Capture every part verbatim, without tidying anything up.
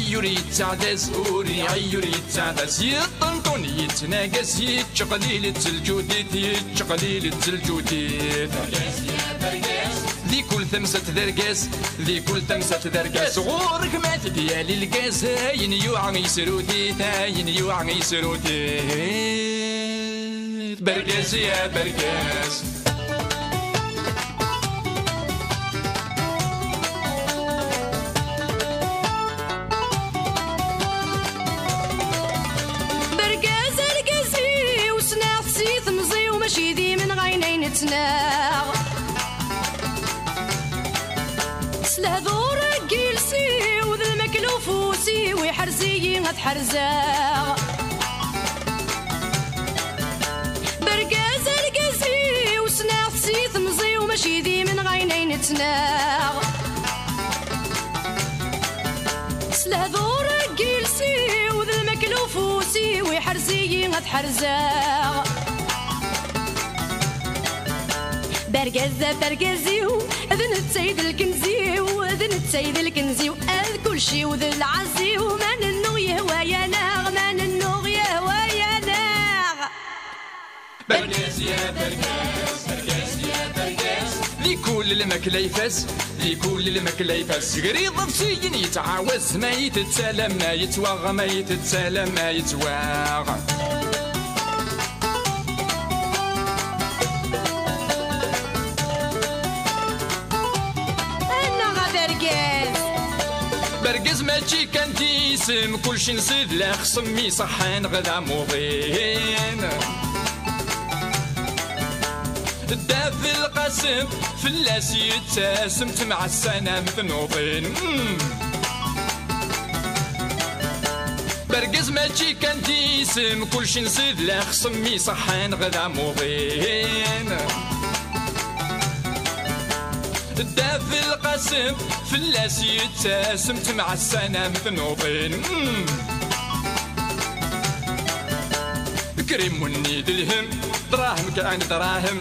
Ayyur yettaɛdaz, ur iɛeyyur yettaɛdaz, yeṭṭenṭun yettnagas, yettqelil-itt lǧudit, yettqelil-itt lǧudit. Di kul tamsalt d argaz, di kul tamsalt d argaz, ɣur-k ma t-id-yali lgaz, ayen yuɛa yesrut-it, ayen yuɛa yesrut-it. Bergaz ya bergaz. Bergaz argaz-iw, ssneɣ-t si temẓi-w, mačči d imenɣayen ay nettnaɣ. S lehdur n yiles-iw d lmakla ufus-iw, iḥrez-iyi ad ḥerzeɣ. Bergaz argaz-iw, ssneɣ-t si temẓi-w, mačči d imenɣayen ay nettnaɣ. S lehdur n yiles-iw d lmakla ufus-iw, iḥrez-iyi ad ḥerzeɣ. Bergaz a bergaz-iw, d netta i d lkenz-iw, d netta i d lkenz-iw, ad kulci-w d lɛaz-iw, ma nennuɣ yehwa-yaneɣ, ma nennuɣ yehwa-yaneɣ. Bergaz ya bergaz, bergaz ya bergaz. Di kul lmakla ifaz, di kul lmakla ifaz. Sger iḍebsiyen yettɛawaz, ma itett alamma yettwaɣ, ma itett alamma yettwaɣ. Annaɣ a bergaz. Bergaz mačči kan d isem, kulci nṣid la xsem iṣeḥḥan ɣ d amuḍin. Dda Belqasem fell-as yettasem, temɛassanam tnuḍin. Mm. Bergaz mačči kan d isem, kulci nṣid la xsem iṣeḥḥan ɣ d amuḍin. Dda Belqasem fell-as yettasem, temɛassanam tnuḍin. Mm. Krimunni d lhem, dṛahem kan dṛahem,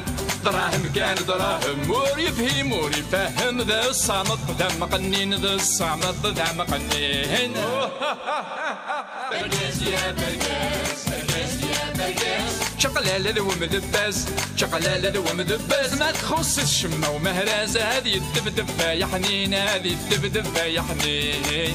dṛahem kan dṛahem. Ur yefhim, ur ifehhem, d ṣṣameṭ d ameqqnin, d ṣṣameṭ d ameqqnin. Bergaz ya bergaz, bergaz ya bergaz. Čaqlala d wemdebbaz, čaqlala d wemdebbaz. Ma txuṣṣ-it ccemma umehraz, ad yeddebdeb ay aḥnin, ad yeddebdeb ay aḥnin.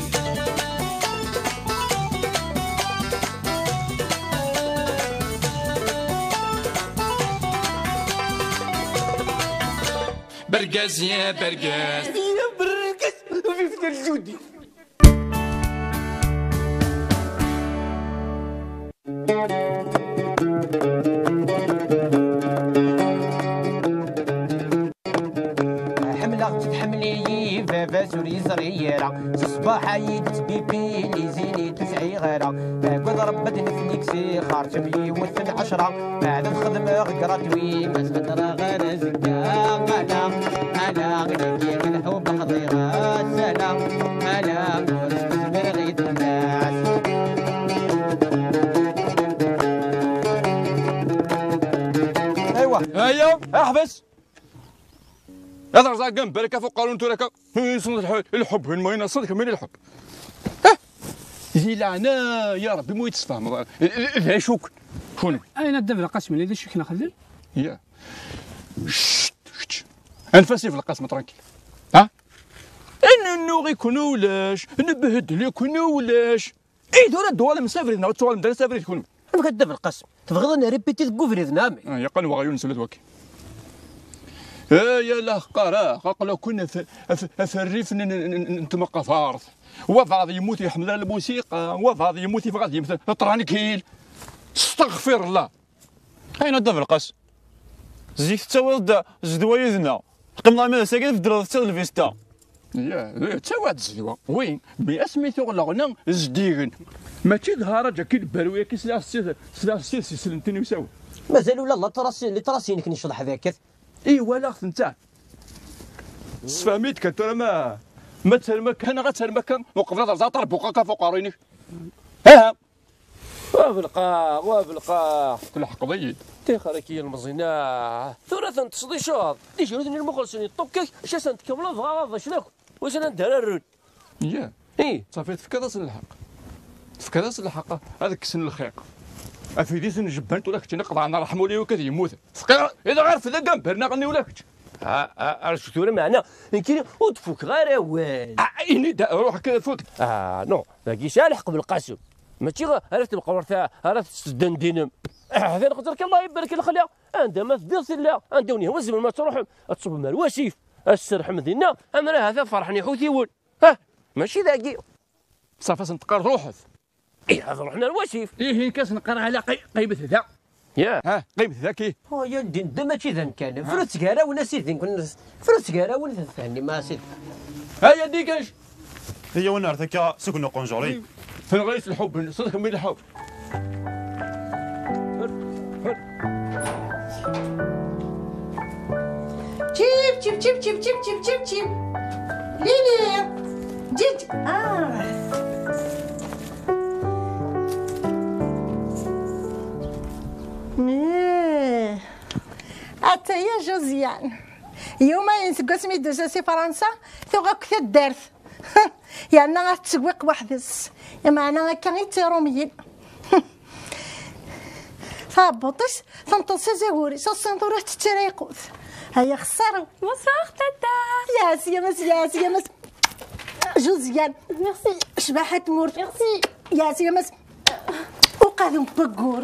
Bergaz ya bergaz. Ya bergaz, vive le Judi. Ḥemmleɣ-tt, tḥemmel-iyi, baba-s ur yeẓri ara. S ṣṣbaḥ ay d-tettbibbi, lizin ur tesɛi ara. Tagad Rebbi ad neflik sixar, kem yiwet n ɛecra. Beɛd ad xedmeɣ gratuit, ma s-hedreɣ ara zedda. Ala, ala, dagi lḥub xḍiɣ-as. Ala, ala, ur s-tezmireɣ i tebɛas. Aywa. Aya, ḥbes. Ad rẓagen barka ɣef uqerru n tura akka. Yessneḍ lḥ-, lḥubb, hin ma yinaṣṣeḍ kemmini lḥubb. Ah! Di leɛnaya Rebbi, mu yi-d-tesfehmeḍ ara. D acu-k? Kunwi. Ayen a Dda Belqasem, d acu-k nexdem? Ya. Cct, kečč. Anef-as i Belqasem, tranquille. Ha? Nennuɣ-iken ulac, nbehdel-iken ulac. I tura d-tuɣalem s abrid neɣ ur d-tuɣalem ara s abrid kunwi? Amek a Dda Belqasem? Tebɣiḍ ad nripiti deg ubrid neɣ amek? Ah, yeqqen weɣyul n seld waki. Ay ala qqareɣ, aql-aken af, af, af rrif n, n, n, n tmeqbert. Wabɛaḍ yemmut yeḥmel ara lmusiqa, wabɛaḍ yemmut yebɣa ad yemmet tranquille. Steɣfirullah. Ayen a Dda Belqas? Zik tettawiḍ-d zzedwa yid-neɣ. Teqqimeḍ armi d ass-agi tbeddleḍ-tt d lvista. Ya, d, ttawiɣ-d zzedwa. Wi, mi asmi tuɣ leɣna zeddigen. Mačči d haraǧ akka i d-berwi akka sliɣ s tid, sliɣ s tid si selmtin i usawen. Mazal ula la trace, les traces-inek n ccḍeḥ d akkat. I walaɣ-tent ta. Sfehmi-d kan tura ma, ma ttarem akka neɣ ad tarem akka, uqbel ad rẓeɣ aṭerbuq akka ɣef uqerru-inek. Aha. Wa belqaɛ, wa belqaɛ. Tleḥqeḍ-iyi-d. Tixer-ik yelmeẓyen-a. Tura ten-tesḍiceḍ. Ijruden lmuxelsen yeṭṭukkek, acu asen-tkemmleḍ dɣa ad ḍacen akk. Wissen anda ara rrun. Ya. Ih. Ṣafi, tefkiḍ-asen lḥeqq. Tefkiḍ-asen lḥeqq ad kksen lxiq. Afidi-s n jbant ula keččini qeḍɛen ṛṛeḥm ul-iw kad yemmut. Tefkiḍ, idɣ ar fell-ak ambernaɣ-nni ula kečč. Ah, ah, ah, acu tura meɛna? Nekkini ur d-fukeɣ ara awal. Ah, ini-d, ruḥ kan fuk. Ah, non, dagi yesɛa lḥeqq Belqasem. Mačči ara tebqaw ar ta-, ara tettdendinem. Ah, d lxeẓr kan, Allah ibarek lexla. Anda ma teddiḍ tella, anda wen-yehwa tzemrem ad truḥem. Ad tṣubbem ar wasif, ad tserrḥem dinna, ammer ahat ad ferḥen iḥutiwen. Ha, mačči dagi. Ṣafi, ad sen-teqqareḍ ruḥet. Ih, ad ruḥen ar wasif. Ihi, nekk ad sen-qqareɣ ala qi-, qqimet da. Ya. Ha, qqimet daki. Oh, ya ddin, da mačči d amkan. Frut gar-awen a sidi, nkun-, frut gar-awen, thennim a sidi. Aya, dégage. Iyyaw ad nerr takka seg unuqunjur-i. Tenɣa-yas lḥubb, ṣṣedq mi lḥubb. Cip, cip, cip, cip, cip, cip, cip, cip. Lili. Ǧiǧ. Ah. Eh. Ataya Josiane. Yumayen seg wasmi d-tusa si Fransa, tuɣ akk taddart. Yerna ad tettewwiq weḥd-s. Lameɛna akka i d tirumyin. Taɛebbuṭ-is tenṭeḍ s azagur-is, ass-n tura tettara iqut. Ay axeṣṣar. Bonsoir, tata. Yes, yes, yes, yes. Josiane. Merci. Cbaḥa tmurt. Merci. Yes, yes. Uqadum n waggur.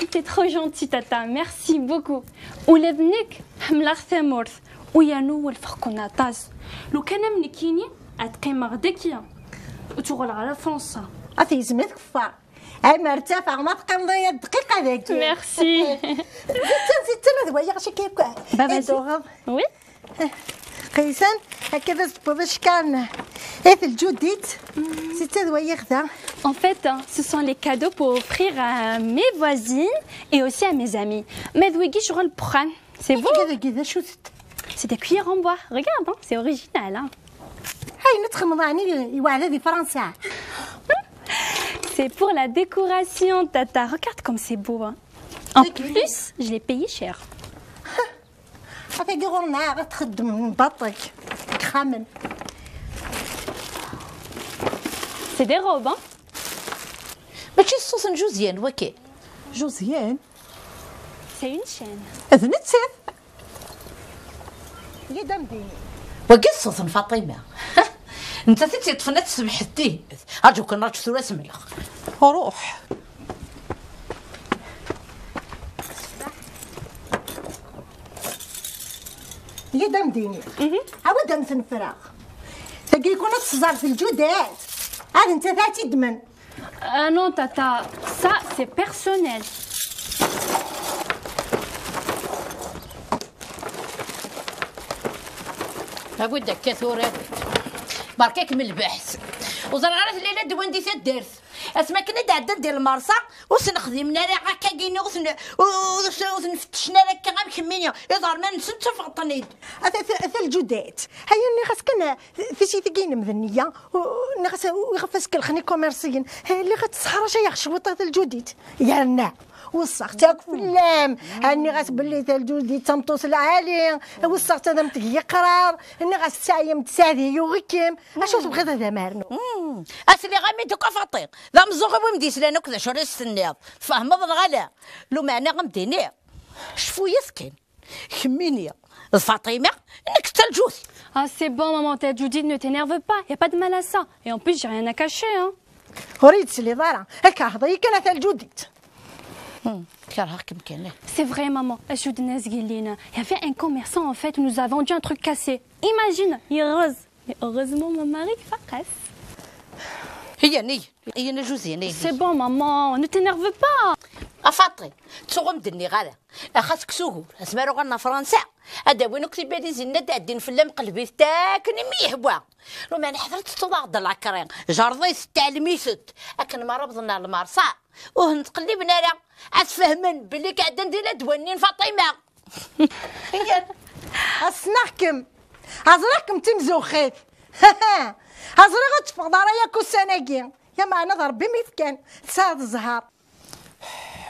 T'es trop gentille, tata. Merci beaucoup. Ula d nekk ḥemmleɣ tamurt. U yernu welfeɣ-ken aṭas. Lukan am nekkini, ad qqimeɣ daki. Ur ttuɣaleɣ ara Fransa. A tgezmit keffer. Ay ma rtafeɣ ma teqqimeḍ aya dqiqa dagi. Merci. Zittan, zittan, ad waliɣ acu akka yakk. Baba, i tuɣeḍ. Oui. Qiysan, akka d as-tewweḍ icekkaṛen. Eh, d lǧudit. Zittan, ad waliɣ da. En fait, hein, ce sont les cadeaux pour offrir à mes voisines et aussi à mes amis. Ma d wigi ccɣel n wexxam. C'est beau. Dagi, dagi, d acu-t? C'est des cuillères en bois. Regarde, hein, c'est original, hein. Ayen i txedmeḍ ɛni iweɛda di Fransa? C'est pour la décoration, tata. Regarde comme c'est beau, hein. En plus, je l'ai payé cher. Ata ɣur-neɣ ad txeddem baṭel deg yexxamen. C'est des robes, hein. Mačči ṣṣut n Josiane, waki? Josiane? C'est une chaîne. D nettat. Yya-d a m-d-iniɣ. Wagi ṣṣut n Faṭima. Nettat i tt-yeṭṭfen ad tessebḥet tihin. Rǧu kan, rǧu tura ad s-mleɣ. Ruḥ. Yya-d a m-d-iniɣ. Mhm. Awi-d a m-ten-ffreɣ. Tagi yakk ad tt-teẓer d lǧudat. Ad nettat ad tt-id-ddmen. Ah non, tata, ça, c'est personnel. Awi-d akka tura, awi-d. Berka-kem lbeḥs. Ur ẓriɣ ara tella la ddwa-n di taddart. Asmi akken i d-ɛeddan di lmersa, ur sen-xdimen ara akkagi-nni, ur ten-, ur, ur, ur ten-fettcen ara akka am kemmini. Iḍarman-nsen ttafeɣ-ten-id. Ata, ata, ata lǧudat. Aya nniɣ-as kan, tisiti-agi-inem d nniya, u-, nniɣ-as, u-, iɣef as-kellxen ikummerṣiyen. Eh, lliɣ ad tesseḥracayeɣ cwiṭ a Talǧudit. Yerna, weṣṣaɣ-tt akk fell-am. Nniɣ-as belli Talǧudit d tameṭṭut lɛali, weṣṣaɣ-tt ad am-teg iqrar. Nniɣ-as tesɛam-d Sɛdi yuɣ-ikem. Acu tebɣiḍ ad am-rnuɣ? Hmm. Asliɣ-am-id akk a Faṭi. D ameẓẓuɣ-iw i m-d-yeslan akk d acu ara s-tenniḍ. Tfehmeḍ neɣ ala? Lumeɛna a m-d-iniɣ. Cfu-yas kan. Kemmini d Faṭima, nekk d Talǧudit. Ah, c'est bon, maman, Talǧudit, ne t'énerve pas, y a pas de mal à ça. Et en plus, j'ai rien à cacher, hein. Ur yi-d-tesliḍ ara, ad kerheḍ-iyi kan a Talǧudit. Hmm, kerheɣ-kem kan. C'est vrai, maman, acu d-nenna zgelli-nni. Il y avait un commerçant, en fait, il nous a vendu un truc cassé. Imagine, il rose. Mais heureusement, mon mari, il fracasse. Iyan, iyan, iyan a Josiane, iyan. C'est bon, maman, ne t'énerve pas. A Faṭi, ttuɣ ur m-d-nniɣ ara. Axaṭ kkes ugur, asmi ara uɣalen ɣer Fransa, ad d-awin akk tibalizin-nni ad d-ɛeddin fell-am, qellbit-t akken imi yehwa. Lumeɛna ḥadret tettuḍ-aɣ-d lakri, jerḍit-t, tɛellem-it-id. Akken mi ara wwḍen ɣer lmersa, ur ten-ttqelliben ara. Ad fehmen belli k-ɛeddan di ladwa-nni n Faṭima. Iyan. Ssneɣ-kem. Ẓriɣ-kem d timzuxxit. Ẓriɣ ur teffɣeḍ ara yakk ussan-agi. Lameɛna d Ṛebbi mi fkan. Tesɛiḍ zzheṛ.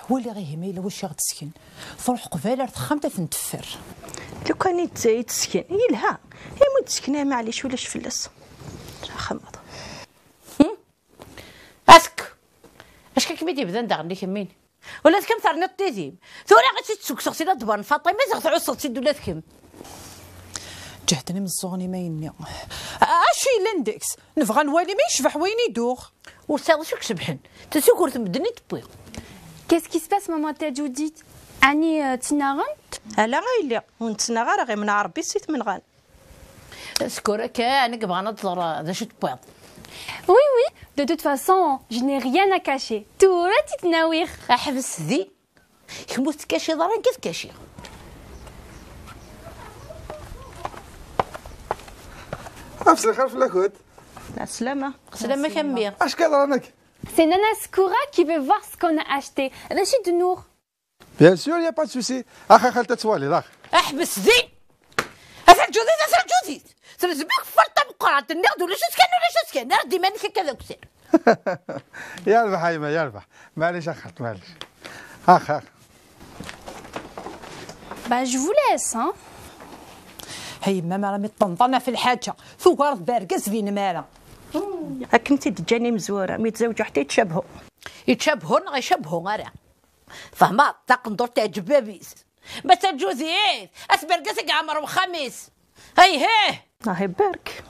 Waliɣ ihi ma yella wacu i ɣ-d-tesken. Truḥ qbal ar texxamt ad ten-teffer. Lukan i tt-, i tesken, yelha. Imi ur Sekna, maɛlic, ulac fell-as. Axemmeḍ. Ask. Acka kem-id-ibdan daɣen ikemmin. Ula d kemm terniḍ tidim. Tura i tt-id-ssukkseɣ si ladwa n Faṭima, ziɣ tɛusseḍ-tt-id ula d kemm. Ǧehden imeẓẓuɣen imayenni. Acu yellan deg-s? Nebɣa nwali ma yecbeḥ wayen i duɣ. Ur tesɛiḍ acu icebḥen. Tasukurt n medden i d-tewwi. Qu'est-ce qui se passe, maman Taǧudit? Ɛni, euh, ttnaɣent? Ala a yelli, ur nettnaɣ ara, ɣimneɣ Ṛebbi si tmenɣan. Skura kan i yebɣan ad tẓer d acu tewwiḍ. Oui, oui, de toute façon, je n'ai rien à cacher. Tura ad tt-id-nawiɣ. Ḥbes din. Kemm ur tekkaciḍ ara, nekk ad kkaciɣ. Afs lxir fell-akent. Ɛeslama. Ɛeslama-k a mmi. Acu yeḍran akka? C'est Nana Skura qui veut voir ce qu'on a acheté. D acu i d-nuɣ? Bien sûr, y a pas de souci. Ax a xalti ad twaliḍ, ax. Ḥbes din! A Taǧudit, a Taǧudit! Trezm-ik fferṭ tameqqrant, nniɣ-d ulac askan, ulac askan, err-d iman-ik akka d akessar. Yerbeḥ a yemma, yerbeḥ. Maɛlic a xalti, maɛlic. Ax, ax. Bah, je vous laisse, hein. A yemma, mi ara mi ṭṭenṭan ɣef lḥaǧa, tugareḍ bergaz d inemara. Akken tt-id-ǧǧan imezwura, mi tzewǧu ḥtى yettcabhu. Yettcabhu neɣ icabhu ara? Tfehmeḍ, taqendurt teɛǧeb bab-is. Ma d Taǧudit, at bergaz i iɛemren uxxam-is. Ayhih! Ahi berk.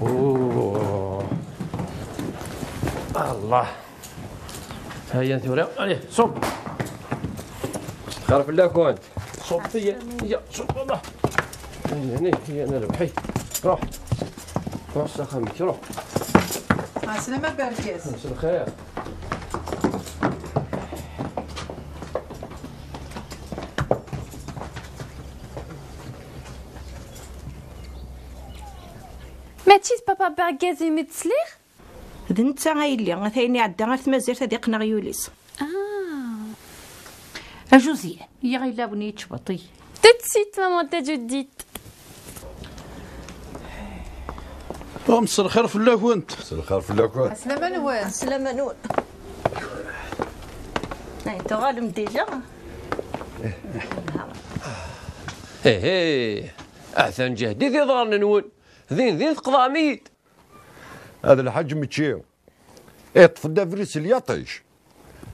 Awah. Allah. Haya tura, allez, ṣubb. Xir fell-akent. Ṣubb, haya, haya, ṣubb, Allah. Haya, haya, haya, ana rebḥi. Ruḥ. Ruḥ s axxam-ik, ruḥ. Ɛeslama a bergaz. S lxir. Mačči d papa Bergaz imi d-sliɣ? D netta a yelli, ata ayen iɛedda ar tmazirt ad iqqen aɣyul-is. Ah. A Josiane, yya ɣilawen yeččbeṭ-iyi. Tout de suite, maman Taǧudit. Mselxir fell-akent. Mselxir fell-akent. Ɛeslama-nwen. Ɛeslama-nwen. Ay, tuɣalem déjà? Ihi, atan ǧehdit iḍarren-nwen. Din din tqeḍɛem-iyi-d. Ad lḥaǧ mečči. Iṭṭef-d abrid s lyaṭic.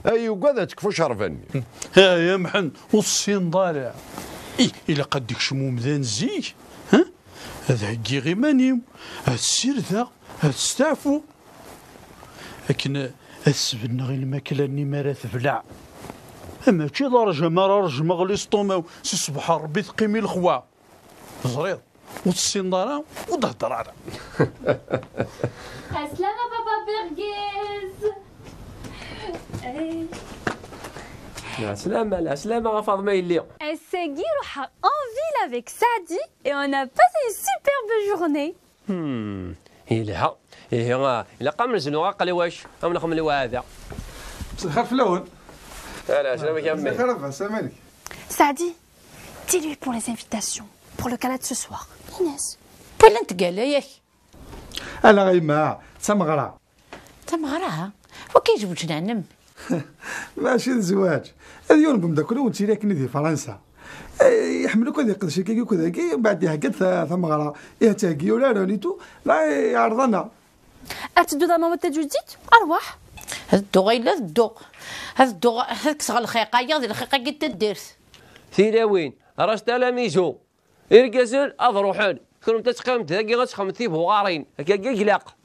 Ay yugad ad tekfu ccerba-nni. Ay amḥen, ur tessineḍ ara. Ih, ilaq ad d-ikcem umdan zik, ha? Ad heggiɣ iman-iw, ad ssirdeɣ, ad steɛfuɣ. Akken ad sbenneɣ i lmakla-nni mi ara tebleɛ. Mačči d rrjem ara rejmeɣ listumaw, si ṣṣbeḥ n Ṛebbi teqqim i lexwa. Teẓriḍ, ur tessineḍ ara, ur d-heddeṛ ara. Ɛeslama, papa Bergaz. Lɛeslama, lɛeslama a Faḍma yelli. Ass-agi ruḥeɣ en ville avec Saɛdi et on a passé une superbe journée. Hmm, yelha. Ihi, ah, ilaq ad m-nezlu aqliwac, ad m-nexdem lweɛda. Mselxir fell-awen. Ala, amek a mmi? Mselxir a baba, amek? Saɛdi, dis-lui pour les invitations, pour le gala de ce soir. Inès. Wala n tgala, yak? Ala a yemma, d tameɣra. Tameɣra? Wa kan yezweǧ neɣ nnem? Mačči d zzwaǧ. D yiwen n umeddakel-iw nettili akken di Fransa. Eh, iḥemmel akk ad iqdec akka akk dagi, mbeɛd ihegga-d ta-, tameɣra. Ihi ad theggi ula d Nito, la iɛreḍ-aneɣ. Ad tedduḍ a maman Taǧudit? Arwaḥ. Ad dduɣ, a yelli, ad dduɣ. Ad dduɣ, ad kkseɣ lxiq-agi d lxiq-agi n taddart. Tilawin, reste à la maison. Irgazen ad ruḥen. Kennemti ad teqqimemt dagi ad txedmemt tibuɣarin. Akkagi i ilaq.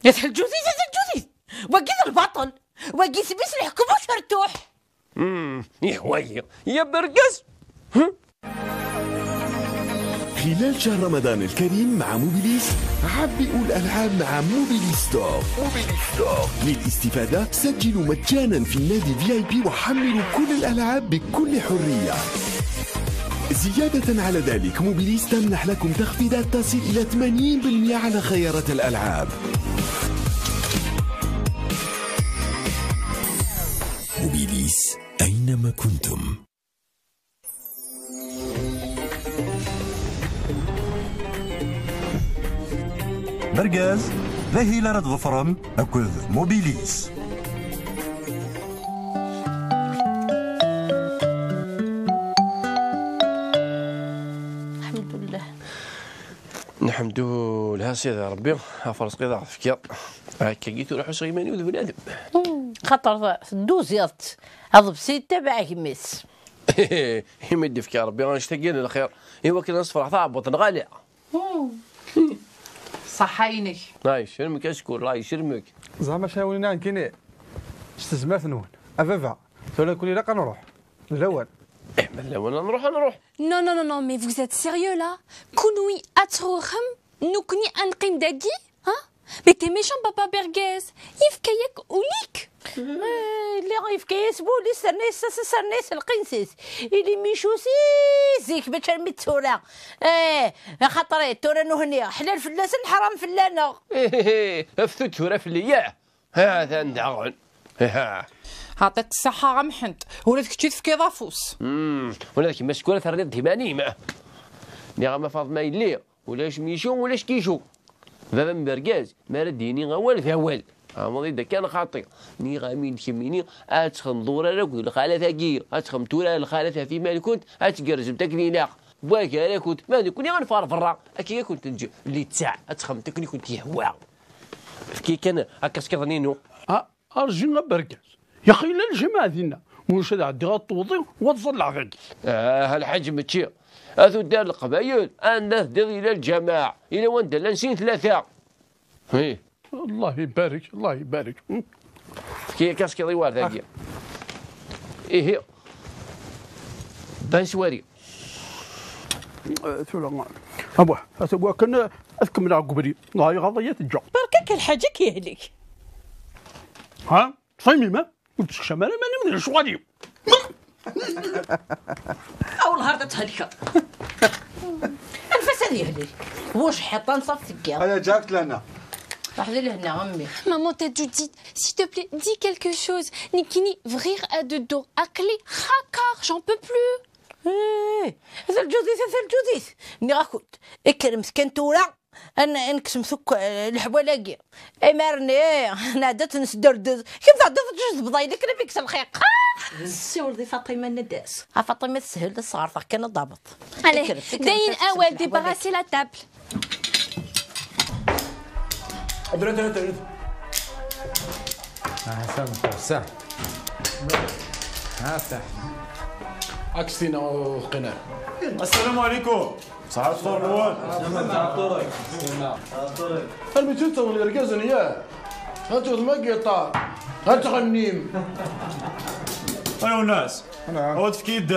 A Taǧudit, a Taǧudit! Wagi d lbaṭel! Wagi isem-is leḥkem ucertuḥ! Hmm, ihwa-yi. Ya bergaz! Hm? خلال شهر رمضان الكريم مع موبيليس، عبئوا الألعاب مع موبيليس ستور. موبيليس ستور للاستفادة، سجلوا مجانا في النادي في آي بي وحملوا كل الألعاب بكل حرية. زيادة على ذلك، موبيليس تمنح لكم تخفيضات تصل إلى ثمانين بالمئة على خيارات الألعاب. موبيليس، أينما كنتم. Bergaz, d ahil ara tḍefrem akked Mobilis. Lḥemdullah, Sidi Ṛebbi, ɣef ṛṛezqi i d aɣ-tefkiḍ. Akkagi tura ḥusseɣ iman-iw d bnadem. Xaṭer tedduziḍ-tt, aḍebsi yettabaɛ gma-s. Imi d-ifka Ṛebbi annect-agi n lxir, i wakken ad nesferḥ taɛebbuḍt neɣ ala? Ṣaḥḥa-inek. Ay, yecrem-ik acku, Allah yecrem-ik. Zeɛma cawin-a nekkini s tezmert-nwen. A baba, tura nekkni ilaq ad nruḥ. D lawan. Eh, ma d lawan ad nruḥ, ad nruḥ. Non, non, non, non, mais vous êtes sérieux là? Kunwi ad truḥem, nekkni ad neqqim dagi? Ha? Mais t'es méchant, papa Bergez. Yefka-yak ul-ik. Eh, lliɣ yefka-yas wul-is, serna-yas, serna-yas lqins-is. Ili michu si zik, mačči armi d tura. Eh, axaṭer tura nuhni, ḥlal fell-asen, ḥram fell-aneɣ. Ih, ih, ih, aftu-d tura fell-i, yah. Ha, atan daɣen. Ha. Ɛṭiṭ ṣṣeḥḥa a Mḥend, ula d kečč i tefkiḍ afus. Hmm, ula d kemm acku ara terniḍ d iman-im. Nniɣ-am a Faḍma yelli, ulac michu, ulac kichu. Baba n bergaz, mi ara d-yini awal d awal. Ɛmeḍ-id akka n xaṭi. Nniɣ-am-id kemmini, ad txedmeḍ urar akked lxalat-agi. Ad txedmeḍ urar lxalat ɣef iman-nkent, ad tgerrzemt akken ilaq. Wagar-akent, ma d nekkni ad neffeɣ ɣer berra. Akka i kent-neǧǧ littaɛ, ad txedmemt akken i kent-yehwa. Efk-iyi kan akaskiḍ-nni-inu. Ah, rǧu a bergaz. Yaxi yella lǧameɛ dinna. Ma ulac ad ɛeddiɣ ad tewḍi u ad ẓalleɣ dagi. Ah, a lḥaǧ mačči. A tuddar n Leqbayel, anda teddiḍ yella lǧameɛ. Yella wanda llan sin tlata. Hi. Allah ibarek, Allah ibarek. Hmm. Efk-iyi akaskiḍ-iw ar dagi. Ihi. Dan swari. Eh, tura, abwa, ata abwa kan, eh, ad kemmleɣ deg ubrid. Neɣ iɣaḍ-iyi ad t-ǧǧeɣ. Berka-k a lḥaǧ, ad k-yehlek. Ha? Ṭṭfim iman? Ur d-sekcam ara iman-im di lecɣal-iw. Awellah ar d ad thelkeḍ. Anef-as ad yehlek. Wujḥiṭ anṣaf teggiḍ. Aya ǧabt lana. Raḥ di lehna, a mmi. Maman, t'as dû dire, s'il te plaît, dis quelque chose. Nekkini bɣiɣ ad dduɣ. Aql-i xaqeɣ, j'en peux plus. Eh, a talǧudit, a talǧudit. Nniɣ-akent, kkremt kan tura, ad n-, ad nksemt akk, eh, leḥwal-agi. Imar-nni, nɛedda ad nesderdez. Kemm tɛeddaḍ ad tjezbeḍ ayla kan ad k-kkes lxiq. Ah! Ssiwleḍ i Faṭima n Naddas. A Faṭima teshel, tesɣerteɣ kan ad d-tabeḍ. Allez, kkremt, kkremt, dayen ad awal, kksemt leḥwal-agi. Débarrassez la table. Abret, abret, abret. Ah, ça, ça. Ah, ça. Akstina, o qina. Assalamu alaikum. Saḥat fṭur nwen. Armi tt-id-tawḍem yergazen, yah? Ad tewtem agiṭar, ad tɣennim. Ay unas, ad tefk-iyi-d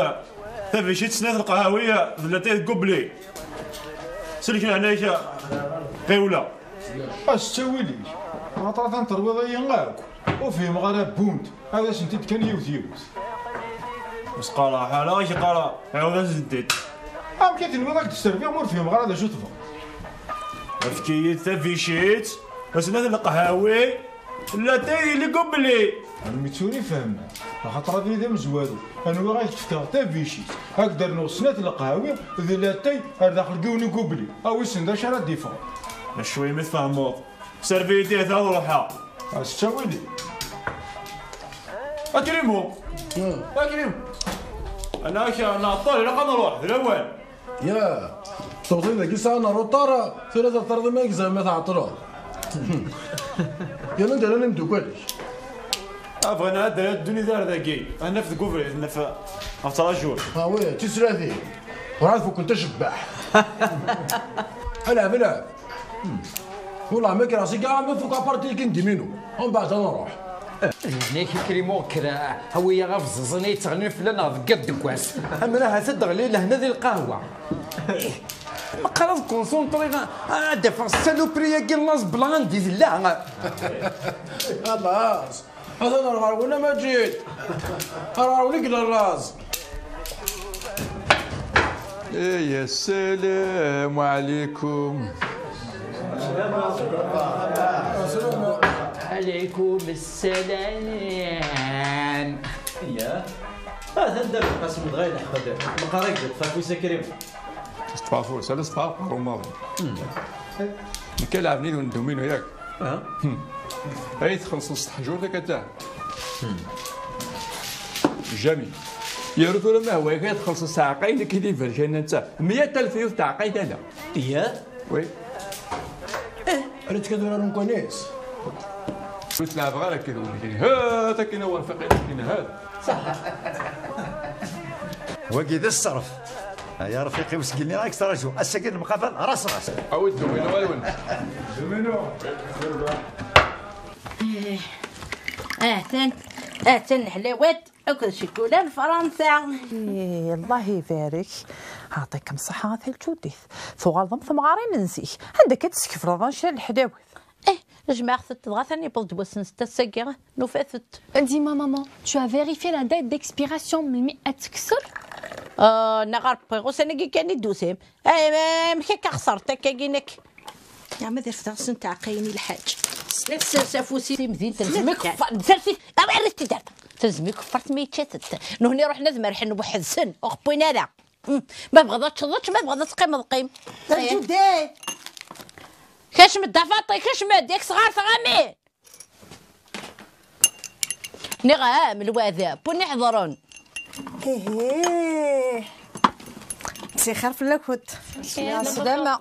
tabicit snat lqahwi d latay deg ubli. Selk leɛnaya-k, qiwla. A s ttawil-ik, axaṭer atan terwiḍ-iyi akk. Ur fhimeɣ ara bunt. Ad asent-id kan yiwet yiwet. Mesqara, ḥala i k-qqareɣ, ɛiwed asent-id. Amek i tenwiḍ ad k-d-sserbiɣ ma ur fhimeɣ ara d acu tebɣiḍ? Efk-iyi-d tabicit, snat leqhawi, latay di ligubli. Almi d tura i fehmeɣ, axaṭer abrid amezwaru, anwa ad k-d-fkeɣ tabicit, ad k-d-rnuɣ snat leqhawi d latay ar daxel n yiwen ugubli. A wissen d acu ara d-iffɣen. Acwi mi tfehmeḍ. Servi-yi-d ihi ad ruḥeɣ. A s ttawil-ik. A Krimu! A Krimu! Ana-k nɛeṭṭel, ilaq ad nruḥ, d lawan. Ya, tewḍeḍ dagi sɛan aruṭar, tura terṭareḍ iman-ik zeɛma tɛeṭṭleḍ. Yerna anda llan imeddukal-ik? A bɣan ad d-ddun idar dagi, ad naf deg ubrid, naf ɣef tṛajul. Ah oui, d tislatin. Werɛad fukkent acebbaḥ. Ala, bla. Wellah ma kkreɣ seg-a ma fukkeɣ aparti-agi n diminu. Umbeɛd ad nruḥ. Yeɛni-k a Krimu, kker, awi-yaɣ abẓiẓ-nni yettɣennin fell-aneɣ deg yiḍ deg wass. Ammer ahat ad d-teɣli lehna di lqahwa. Meqqar ad kunsunṭriɣ, ad d-afeɣ saloperie-agi n laẓ bla anda i tella. A laẓ. Atan ar ɣer-wen a Maǧid. Ar ɣer-wen i yella laẓ. Aya, ssalamu ɛlikum. Ɛlikum ssalam. Iya. Atan Dda Belqasem dɣa ileḥq-d. Meqqar ad yeṭṭef afus a Krim. Teṭṭef afus, ala teṭṭef aqerru maḍi. Nekk lɛebni d unduminu, yak? Aha. Hmm. Ay txellṣeḍ s teḥjurt akka ta. Hmm. Jami. Yaru tura ma hwa yak ad txellṣeḍ s tɛeqqayin akka di berkan netta. Meyya alef yiwet tɛeqqayt ala. Iya? Oui. Rriɣ-k ad uraren kunis. Ur tleɛbeɣ ara akka d wigi. Ha, takin a Werfiq, takin, ha. Wagi d ṣṣerf. Ya Rfiqi, ur sgilni ara, k-ttṛajuɣ. Ass-agi nemqabal ras ras. Awi-d dumi nɣalwen. Dumi nɣalwen. Eh, atan, atan leḥlawat akked ccikula n Fransa. Eh, Allah ibarek. Ɛṭikem ṣṣeḥḥa a At Lǧudit. Tuɣaleḍ am temɣarin n zik. Anda akka teskefleḍ anect-a n leḥlawat? Eh, jemɛeɣ-tent dɣa, atan yewweḍ-d wass-nsent ass-agi, nufa-tent. Dis-moi, maman, tu as vérifié la date d'expiration melmi ad tekkseḍ? Ah, nniɣ ɣer wwiɣ ussan-agi kan i d-tusim. Ay, ma-, amek akka xeṣrent akkagi nekk? Ya ma d refdeɣ-asent tɛeqqayin i lḥaǧ. Snat sers afus i temdint, telzem-ik ufar-, sers-it, awi rret-id ar da. Telzem-ik ufart ma yečča-tent. Nuhni ruḥen ad merḥen weḥd-sen, ur ɣ-wwin ara. Hmm. Ma tebɣiḍ ad teččeḍ, ečč, ma tebɣiḍ ad teqqimeḍ, qqim. Tajudit! Kecm-d a Faṭi, kecm-d, yak sɣar tɣami! Nniɣ-am lwaɛda, wwin iḥeḍren. Hihi. Msixir fell-akent. Sslama.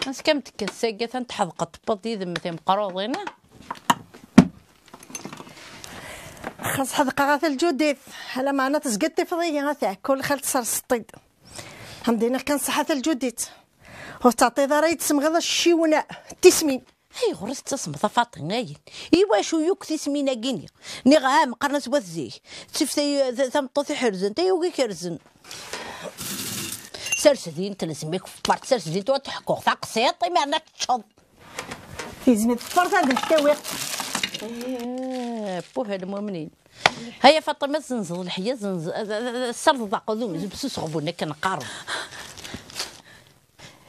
Ansi-kem tekkat sagi, atan tḥedqeḍ, tewweḍ yid-m timeqrudin, ah? Xas ḥedqeɣ a At Lǧudit, ala meɛna tezgiḍ tifeḍ-iyi a teɛkul xal tserseḍ-id. Am d-iniɣ kan ṣṣeḥḥa a At Lǧudit. Ur teɛṭiḍ ara i d-semɣiḍ acciwen tismin. Ayɣer i tettasmeḍ a Faṭi ayen? Iwacu yakk tismin-agi-nni? Nniɣ-am, qqaren-as wat zik. Tif tay-, ta-, tameṭṭut iḥerzen, tayugi ikerzen. Sers din, telzem-ik ufart, sers din, tura teḥkuɣ taqsiṭ, imir ad teččeḍ. Tizmi teffert ad ak-tawiɣ. Eh, puh, a lmumnin. Haya Faṭima, zenzeḍ leḥya, zenz-, serdeḍ aqdum, zbes useɣbun akken qqaren.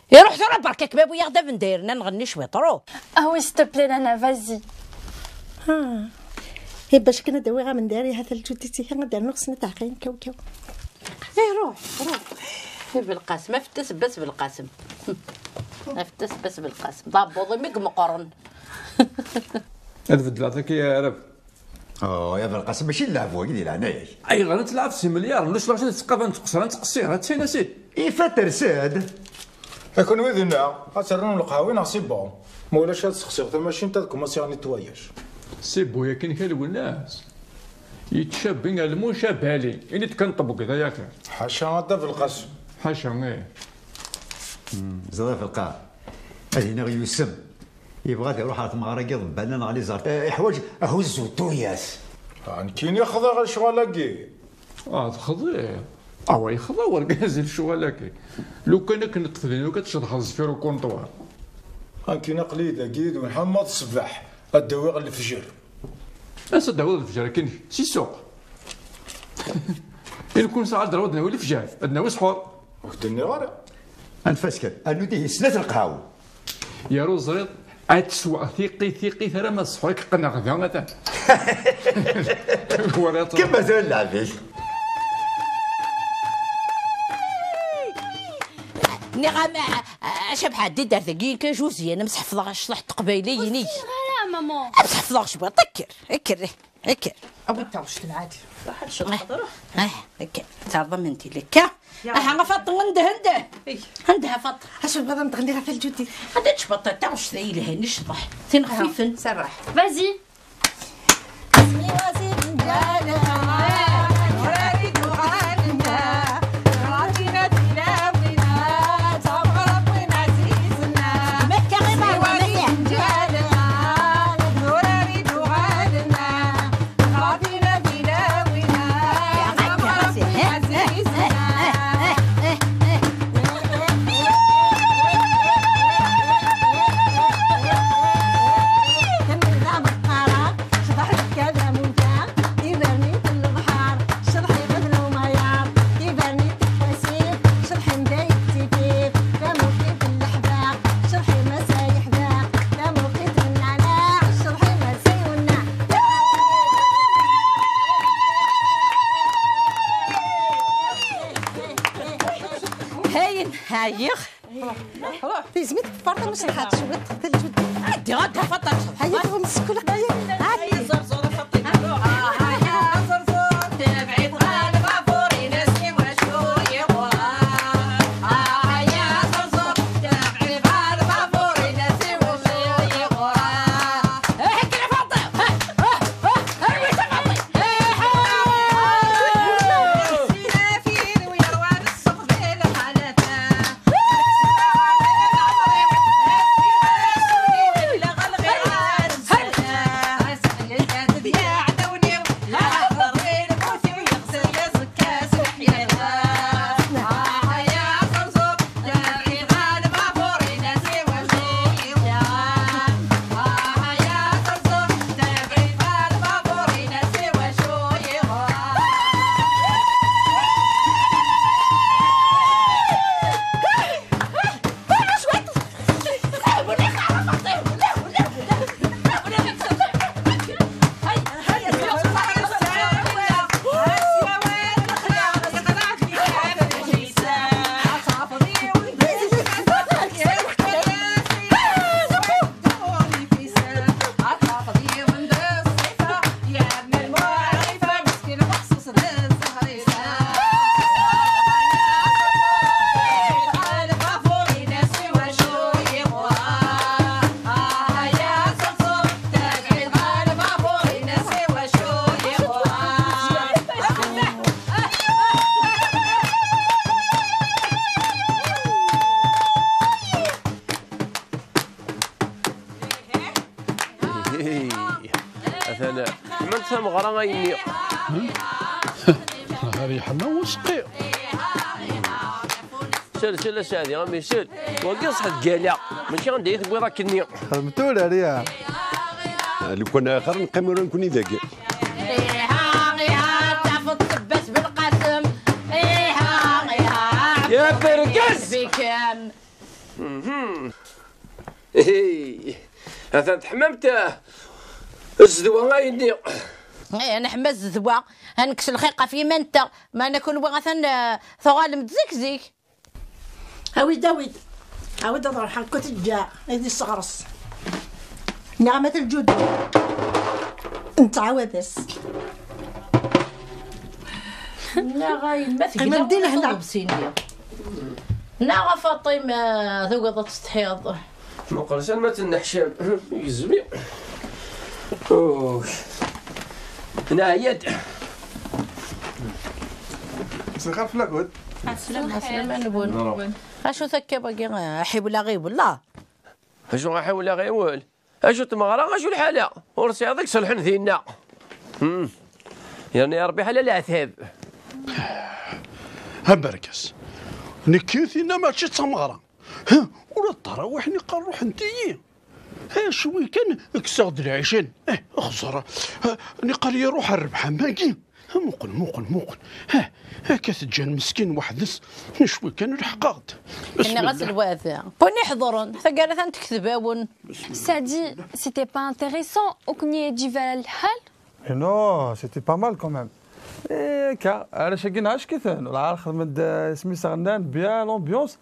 Iruḥ tura, berka-k, ma wwiɣ-d abendayer-nni ad nɣenni cwiṭ, ruḥ. Ah oui, s'il te plaît, Nana, vas-y. Ah. Eh, bac kan ad awiɣ amendayer, ihat a Lǧudit, ihi ad d-rnuɣ snat ɛqayen kaw kaw. Eh, ruḥ, ruḥ. Eh, Belqasem, afet-as Bas Belqasem. Afet-as Bas Belqasem. D abbuḍ imi i imeqqren. Ad beddleɣ tagi, ya Rab. Oh, ya Belqasem, mačči n leɛbu-agi di leɛnaya-k. Ayɣer ad tleɛb si milyar? Ulac lɣaci ad tettqaban tqeṣṣer, ad tqeṣṣir, ha-tt-in a sidi. Ifa tersa-d. A kunwi dinna, ad terrem lqahwi neɣ c'est bon? Ma ulac ad sexsiɣ tamacint ad commencer nettoyage. C'est bon, yakan kra lwennas. Yettcabbi almuc abali, ini-d kan ṭebgiḍ ay axir. Ḥaca a Dda Belqasem. Ḥaca, eh. Hmm, ẓriɣ belqaɛ. Ad iniɣ yusem. Yebɣa ad iruḥ ɣer tmeɣra n yiḍebbalen neɣ les artistes. Eh, iḥwaǧ ahuzzu n tuyat. Ah, nekkini xḍiɣ lecɣal-agi. Ah, texḍiḍ? Awa, yexḍa wergaz i lecɣal-agi. Lukan akken ṭṭef din, lukan tceḍḥeḍ zfir ukunṭwar. Nekkini aql-iyi dagi d unḥammaḍ ṣṣbeḥ, ad d-awiɣ lefjer. Ansa d-tawiḍ lefjer akken si ssuq? I nekk nesɛa ddrew ad nawi lefjer, ad nawi sḥur. Ur k-d-nniɣ ara. Anef-as kan, rnu dihi snat lqaw. Yar ur ẓriḍ, ad tesweɣ tiqi, tiqi, tara ma sḥur, ad k-qqneɣ da, atan. Kemma tura lɛeb-ik. Nniɣ-am, a, a, a Cabḥa, ddi-d ar dagi, kan juzyan, am sḥefḍeɣ ccḍeḥ n teqbayliyin-ik. Ur ssineɣ ara, maman. Am sḥefḍeɣ cwiṭ, kker, kker, kker. Awi-d taɣect lɛali. Ruḥ ad tceḍḥeḍ, ruḥ. Ah, kker. Terḍa menti lekka. Aha, a Faṭi, nde, nde. Nde, a Faṭi. Acu tebɣiḍ ad m-d-ɣenniɣ a At Lǧudit? Ad tecbeṭ taɣect ay yelhan i ccḍeḥ. Tin xfifen. Serreḥ. Vas-y. هاين، هايخ. تيزميت كفارة مش الحاج شوية تخدل جدي. عدي غدا فطر. هيا تغم السكر قليل. عدي. Yeḥma useqqi. Sel, sel, a Saɛdi, a mi sel. Wagi ṣṣeḥ tgala. Mačči anda i tewwiḍ akkenni. Xedmet urar, ya. Lukan axir neqqim ura nekkni dagi. Iha, iha, tafeḍ tebbas belqasem. Iha, iha, ya bergaz! Bikem. Mhm. Hey. Atan teḥmamt, ah, zzedwa ayenni. Eh, neḥma zzedwa. Ad nekkes lxiq ɣef yiman-nteɣ. Meɛna kunwi atan, eh, tuɣalem-d zik zik. Awi-d, awi-d. Awi-d ad ruḥeɣ, ku teǧǧa, ad yesseɣres. Nniɣ-am at lǧudu. Nettɛawad-as. Neɣ a yemma tegla. Qqimem di lehna. Neɣ a Faṭima, tugiḍ ad tettḥiḍ. Muqel s alma tenneḥcam. Gezmi. Oh. Neɛya-d. Mselxir fell-akent. Ɛeslama, ɛeslama-nwen. Acu takka wagi, aḥiwel aɣiwel, la? Acu aḥiwel aɣiwel? Acu tmeɣra, acu lḥala? Ur sɛiɣ deg ṣelḥen dinna. Hmm. Yerna ya Rebbi ḥala leɛtab. Ha berkas. Nekki tinna mačči d tameɣra. Ha, ula d tarawiḥ niqal ruḥent-iyi. Ha, cwi kan kkseɣ-d lɛican. Eh, xẓer. Ha, niqal iruḥ rrbeḥ am wagi. Ha, muqel, muqel, muqel. Ha, akka teǧǧa lmeskin weḥd-s. Cwi kan lḥeqeɣ-d. Nniɣ-as lwada. Win iḥeḍren, taggara-tan tekteb-awen. Ça dit, c'était pas intéressant, ur ken-yeɛǧib ara lḥal? Eh non, c'était pas mal quand même. Eh, akka, arrac-agi nɛac-iten, wala xedmen-d, eh, isem-is ɣennan, bien, l'ambiance.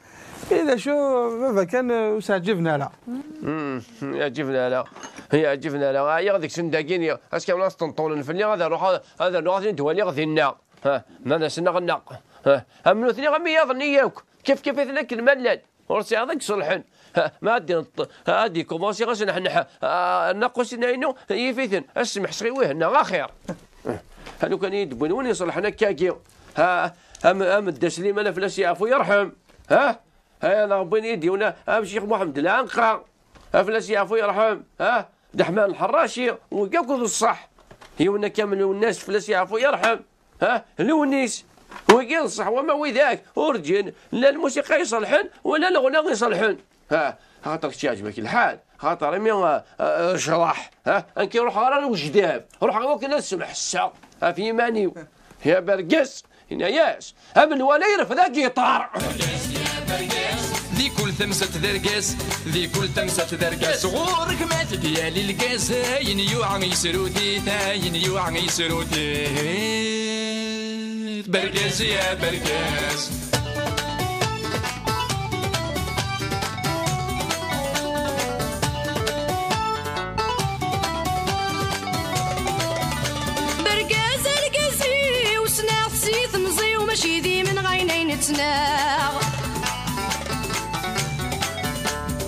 Eh, d acu, baba kan, eh, ur s-ɛǧiben ara. Hmm, yeɛǧiben ara. Yeɛǧiben ara. Ɛyiɣ deg-sen dagini. Ass kamel ad sṭenṭulen fell-i, ad ruḥeɣ, ad rnuɣ ad ten-id-waliɣ dinna. Ha, ma d asen-nneɣ. Ha, am nutni am iyaḍ-nni yakk. Kif kif-iten akken ma llan. Ur sɛiɣ deg ṣelḥen. Ha, ma ad d-, ad d-ikumansi ɣas nḥenneḥ, ah, nnaqus-inna inu, yif-iten. Ad smeḥseɣ i wihenna axir. Ha, lukan i yi-d-wwin win iṣelḥen akkagi. Ha, am, am Dda Sliman, fell-as yeɛfu yerḥem. Ha? Ha, neɣ wwin-iyi-d yiwen am Ccix Muḥemmed Lɛanqa, fell-as yeɛfu yerḥem, ha? Dda Ḥman Lḥerraci, wigi akk d ṣṣeḥ. Yiwen akka am Lwennas, fell-as yeɛfu yerḥem, ha? Lewnis, wigi d ṣṣeḥ, wama widak ur ǧǧin la lmusiqa iṣelḥen wala leɣna iṣelḥen. Ha, xaṭer kečč yeɛǧeb-ak lḥal, xaṭer imi, ah, ah, cḍeḥ, ha? Anki ruḥeɣ ara lwejdab, ruḥeɣ wakken ad semḥesseɣ ɣef yiman-iw. Ya bergez, yenna-yas, am nwala yerfed agiṭar. Di kul tamsalt d argaz, di kul tamsalt d argaz. Ɣur-k ma tegyal lgaz, ayen yuɛa yesruti-t, ayen yuɛa yesruti-t. Bergaz ya bergaz. Bergaz argaz-iw, ssneɣ-t si temẓi-w, mačči d imenɣayen ay nettnaɣ.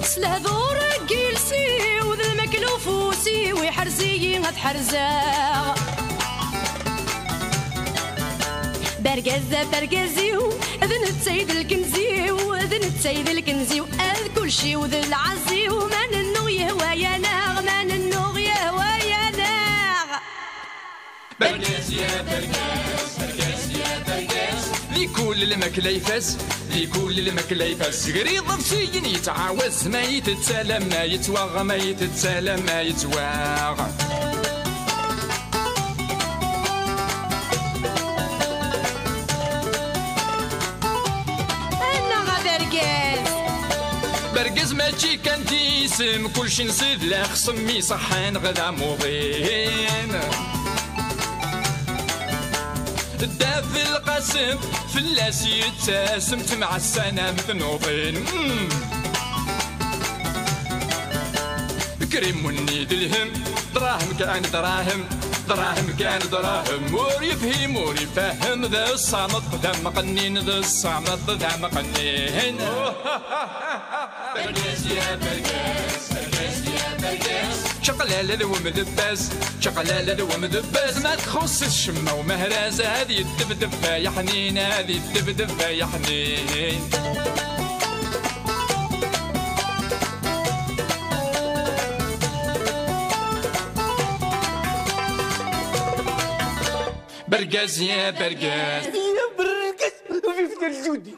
S lehdur n yiles-iw d lmakla ufus-iw, iḥrez-iyi ad ḥerzeɣ. Bergaz, bergaz-iw, d netta i d lkenz-iw, d netta i d lkenz-iw, ad kulci-w d lɛaz-iw, ma nennuɣ yehwa-yaneɣ, ma nennuɣ yehwa-yaneɣ. Bergaz ya bergaz, bergaz ya bergaz. Di kul lmakla ifaz, di kul lmakla ifaz. Grid ḍefsiyen yettɛawaz, ma itett alamma yettwaɣ, ma itett alamma yettwaɣ. Annaɣ a bergaz! Bergaz mačči kan d isem, kulci nsid la xsem iṣeḥḥan ɣ d amuḍin. Dda Belqasem fell-as yettasem, temɛassanam tnuḍin. Mm. Krimunni d lhem, dṛahem kan dṛahem, dṛahem kan dṛahem. Ur yefhim, ur ifehhem, d ṣṣameṭ d amqennin, d ṣṣameṭ d amqennin. Bergaz ya bergaz, bergaz ya bergaz. Čaqlala d wemdebbaz, čaqlala d wemdebbaz. Ma txuṣṣ ccemma umehraz, ad yeddebdeb ay aḥnin, ad yeddebdeb ay aḥnin. Bergaz ya bergaz. Lǧudi.